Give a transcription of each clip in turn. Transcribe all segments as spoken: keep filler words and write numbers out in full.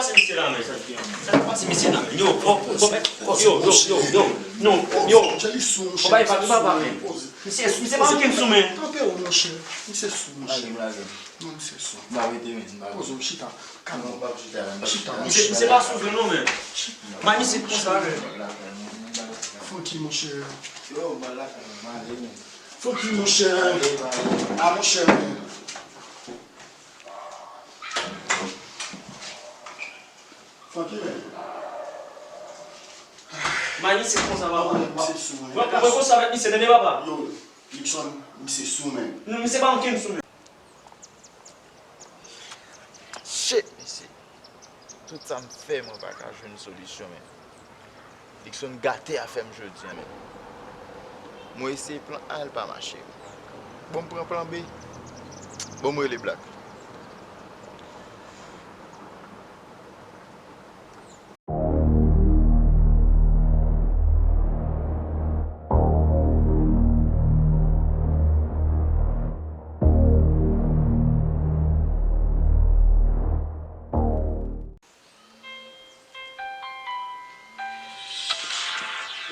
Pase misye la, men. Sa k pase misye la, men. Yo, yo, yo, yo, yo, non, yo. Fò bay vag papa, men. Misye, misye pa ankenn sou, men. Kanpe w, monchè. Misye sou, monchè. Lage m, lage m. Non, misye sou. M pa rete, men, m pa rete. Poze w, chita. Kalm. Non, m p ap chita, men, m p ap chita. Misye, misye pa sou vre, non, men. Bay misye konsa, men. Funky, monchè. Yo, m al lakay mwen, m ale, men. Funky, monchè. M ale, m ale. A, monchè, men. Funky, men. Mani, se konsa, papa. Mwen, mwen konsa avèk misye, tande, papa. Yo, Luckson, misye sou, men. Non, misye pa ankenn sou, men. Shit, mesye. Tout sa m fè, mwen pa ka jwenn solisyon, men. Luckson gate afè m jodi a, men. Mwen eseye plan A, l pa mache. Bon, m pran plan B. Bon, m rele Black.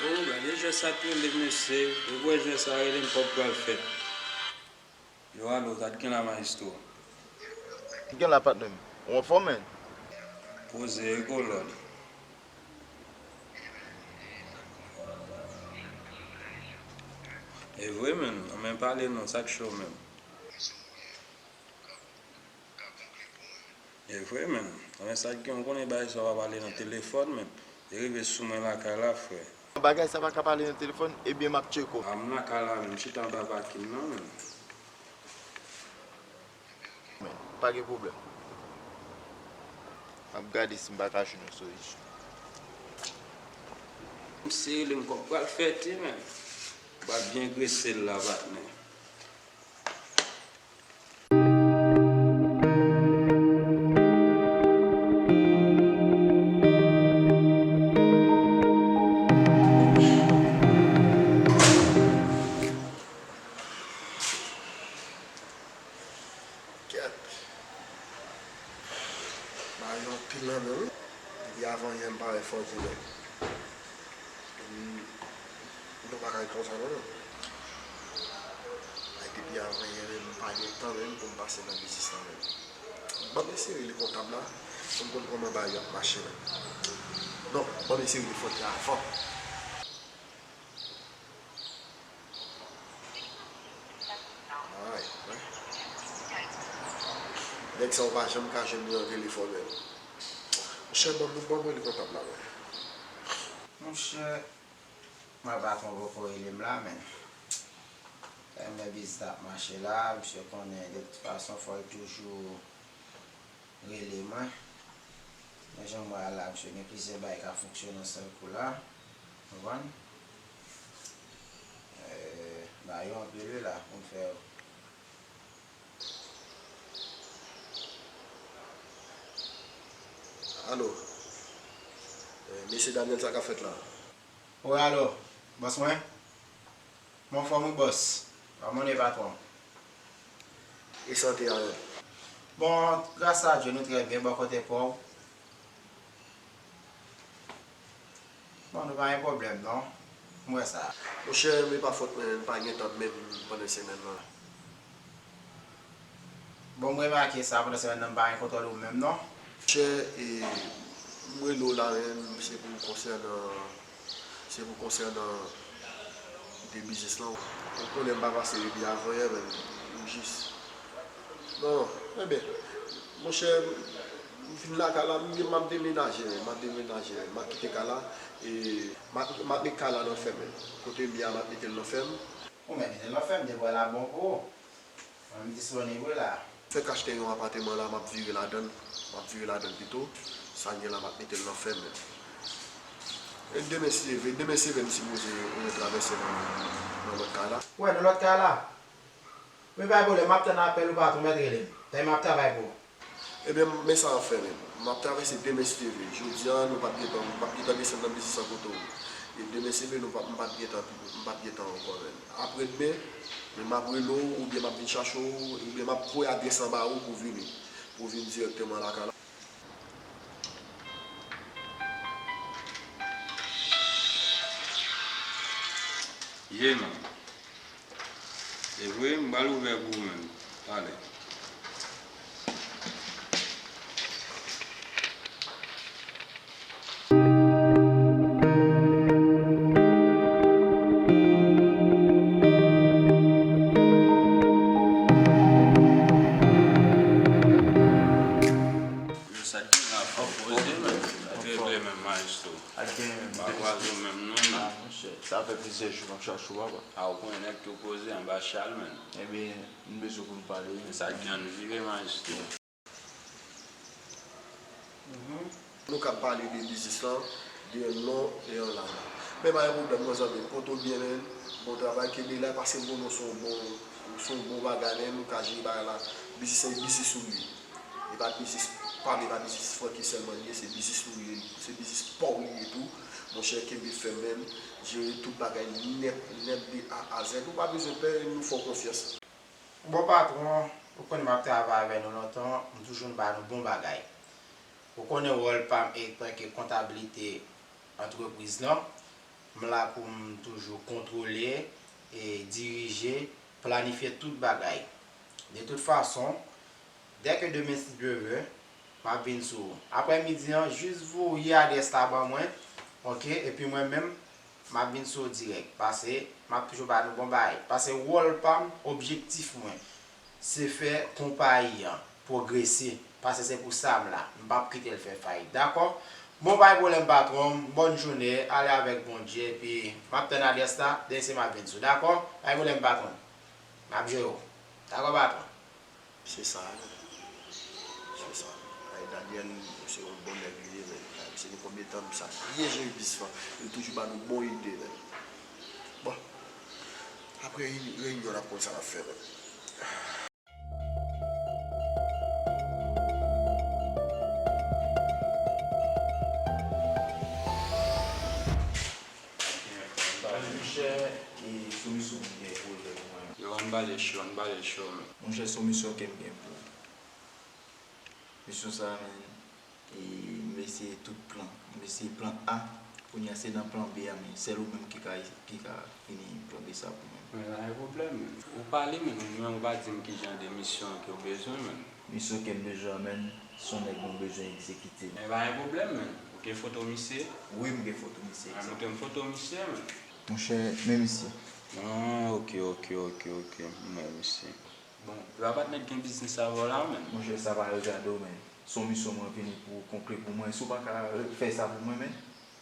Oh, gade jan sa t rele, mesye. Ou wè jan sa rele, m p ap pral fèt. Yo, alo, sa t gen la, mayestwo? Ki gen la, patnè m? Ou anfòm, men? Poze, e kolòn. E vre, men. Anben, pale non, sa k cho, men? E vre, men. Anben, sa k gen, ou konnen bagay sa w pa pale nan telefòn, men. E rive sou mwen lakay la, frè. Bagay sa pa ka pale nan telefòn, ebyen, m ap tcheke w. A, m lakay la, men. M chita anba pakin nan, men. Men, pa gen pwoblèm. M ap gade si m pa ka jwenn yon solisyon. M serye, m kwè pral fèt, wi, men. M pral byen grese l la, patnè. Kèt. Bagay yo anpil nan men, wi. Depi avan yè m pa wè Fòdinè. Epi, nou pa ka ret konsa non, non. Ay, depi avan yè menm, m pa gen tan menm pou m pase nan biznis lan menm. Ban m eseye rele kontab la, pou m konn kòman bagay yo ap mache la. Non, ban m eseye rele Fòdinè avan. Ay, ay. Nèg sa yo pa janm ka jwenn li nan telefòn menm. Monchè, ban m, ban m rele kontab la, men. Monchè, mwen patwon poko rele m la, men. Lè m wè biznis la ap mache la, misye konnen de tout fason fò l toujou rele mwen. Men jan m wè a la, misye gen plizyè bagay k ap fonksyone yon sèl kou la. Konprann? Eh, bagay yo anpil wi la pou m fè yo. Alo. Eh, mesye Daniel, sa k ap fèt la? Wi, alo, bòs mwen? Mwen anfòm wi bòs. Kòman w ye patwon? E sante a menm? Bon, gras a Dye, nou trè byen, bò kote pa w? Bon, nou pa gen pwoblèm non. M wè sa. Monchè, men pa fòt mwen, m pa gen tan menm pandan semèn nan. Bon, m remake sa, pandan semèn nan, m pa gen kontwòl ou menm non. Monchè, e, m rele w la menm, se pou konsènan Se pou konsènan de biznis lan. Ou konnen m pa pase depi avanyè menm. M jis. Non, enben, monchè, m vin lakay la, m, m ap demenaje menm, m ap demenaje menm. M ap kite kay la, e m ap, m ap met kay la nan fèm menm. Kote m ye a, m ap mete l nan fèm. Ou menm mete l nan fèm, depi w la bon pou ou. Mwen m disponib wi la. Fèk achte yon apateman la, m ap vire ladan l. M ap vire ladan l pito. Sa gen la, m ap mete l nan fèm. E demen, si Dye vle, demen, si Dye vle, m sipoze retravèse nan, nan lòt kay la. Wè, nan lòt kay la? Wi, pa gen pwoblèm, m ap tann apèl ou patwon, mèt rele m. Tèlman m ap travay pou ou. Ebyen, men sa w ap fè menm. M ap travèse demen si Dye vle. Jodi a, nou p ap gentan, m p ap gentan desann nan biznis lan kote w ye. E demen si Dye vle, nou p ap, m p ap gentan, m p ap gentan ankò menm. Apre demen, men m ap rele w, oubyen m ap vin chache w, oubyen m ap voye adrès lan ba ou pou w vini. Pou w vin dirèkteman lakay la. Ye, man. E vre, m pral ouvè pou ou menm. Talè. Yo, sa k gen la, fò poze, men. Trè byen, men, maestro. Ak gen menm. Pa kwaze w menm non, men. Ah, monchè, sa fè plizyè jou m ap chache w, papa. Ah, ou konnen nèg tou poze anba chal, men. Ebyen, nou bezwen pou nou pale. Men sa k gen, ann vire, maestro. Nou ka pale de biznis lan, de yon non e yon la. Men pa gen pwoblèm, mon zanmi, pote w byen, men. Bon travay, kenbe la, paske m konnen w se yon bon, w se yon bon bagay, men, ou ka jere bagay la. Biznis lan, e biznis ou ye. E pa biznis pa m, e pa biznis Francky sèlman li ye, se biznis nou li ye, se biznis pa w li ye tou. Monchè, kenbe fèm, men, jere tout bagay nèt, nèt de A a Z. Ou pa bezwen pè, nou fè w konfyans. Bon patwon, ou konnen m ap travay avè nou lontan, m toujou ba nou bon bagay. Ou konnen wòl pa m antanke kontablite antrepriz lan, m la pou m toujou kontwole, e dirije, planifye tout bagay. De tout fason, dès que demain si Dieu veut, m ap vin sou ou. Aprè midi an, jis voye adrès la ban mwen, oke? Epi mwen menm, m ap vin sou ou dirèk. Paske m ap toujou ba nou bon bagay. Paske wòl pa m, objektif mwen, se fè konpayi an pwogrese. Paske se pou sa m la. M p ap kite l fè fayit. Dakò? Bon, pa gen pwoblèm, patwon m. Bòn jounen. Ale avèk Bondye. Epi, m ap tann adrès la. Demen se m ap vin sou. Dakò? Pa gen pwoblèm, patwon m. M ap jere w. Dakò, patwon? Se sa, men. Se sa. Ay, Daniel, se yon bon nèg li ye, men. Ay, se gen konbyen tan m sa byen jere biznis lan. Li toujou ba nou bon ide, men. Bon. Apre reyinyon, n ap konn sa n ap fè, men. Monchè, e, sou misyon m gen pwojè pou mwen. Yo, ann pale cho, ann pale cho, men. Monchè, sou misyon ke m gen pou ou. Misyon sa a, men, e, m eseye tout plan. M eseye plan A, kounye a se nan plan B a, men sèl ou menm ki ka, ki ka fini plan B sa pou mwen. Men pa gen pwoblèm, men. Ou pale, men, ou, men ou pa di m ki jan de misyon ke w bezwen, men. Misyon ke m bezwen an, men, se yon nèg mwen bezwen egzekite. Men pa gen pwoblèm, men. Ou gen foto misye? Wi, m gen foto misye. Ay, montre m foto misye, men. Monchè, men misye. Ah, oke, oke, oke, oke. M wè misye. Bon, epa patnè k gen biznis avè w la, men. Monchè, sa pa regade w, men. Se yon misyon mwen vini pou konkli pou mwen. Si w pa ka fè sa pou mwen, men,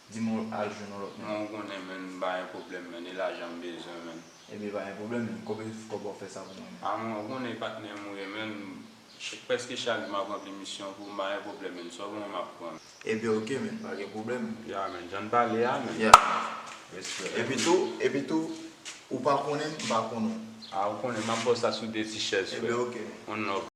di m al jwenn yon lòt nèg. Mwen, ou konnen, men, m pa gen pwoblèm, men, e lajan m bezwen, men. Ebyen, pa gen pwoblèm, men. Konbyen kòb w ap fè sa pou mwen, men? A, mwen, ou konnen patnè m ou ye, men. Ch-, prèske chak jou m ap ranpli misyon pou ou, m pa gen pwoblèm, men. Sa w ban mwen, m ap pran. Ebyen, oke, men. Pa gen pwoblèm. Ya, men. Jan n pale a, men. Ya. Respè. Epi tou, epi tou, ou pa konnen m, m pa konnen w. A, ou konnen, m ap ba w sa sou de ti chèz, frè. Ebyen, oke. One love.